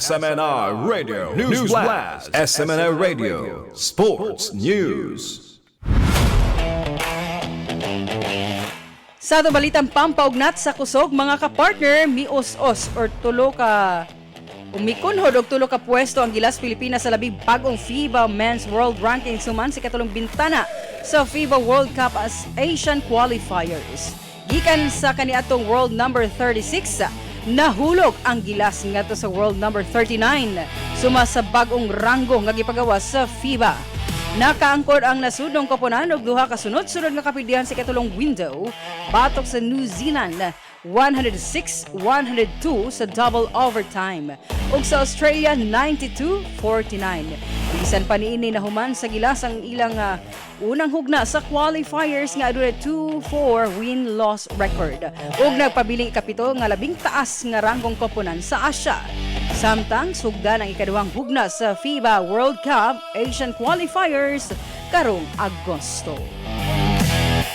SMNI Radio News Blast. SMNI Radio Sports News. Sa atong balitang pampaugnat sa kusog, mga kapartner, mius-os or tulo ka umikunhod og tulo ka pwesto ang Gilas Pilipinas sa labing bag-ong FIBA Men's World Ranking suman sa ikatulong bintana sa FIBA World Cup as Asian Qualifiers. Gikan sa kaniadtong world number 36, nahulog ang Gilas ngadto sa world number 39 suma sa bag-ong ranggo nga gipagawas sa FIBA. Nakaangkon ang nasudnong koponan og duha ka sunod-sunod nga kapildihan sa ikatulong window batok sa New Zealand, 106-102 sa double overtime ug sa Australia, 92-49. Bisan pa niini, nahuman sa Gilas ang ilang unang hugna sa qualifiers nga adunay 2-4 win-loss record ug nagpabiling ikapito nga labing taas nga ranggong koponan sa Asia. Samtang sugdan ang ikaduhang hugna sa FIBA World Cup Asian Qualifiers karong Agosto.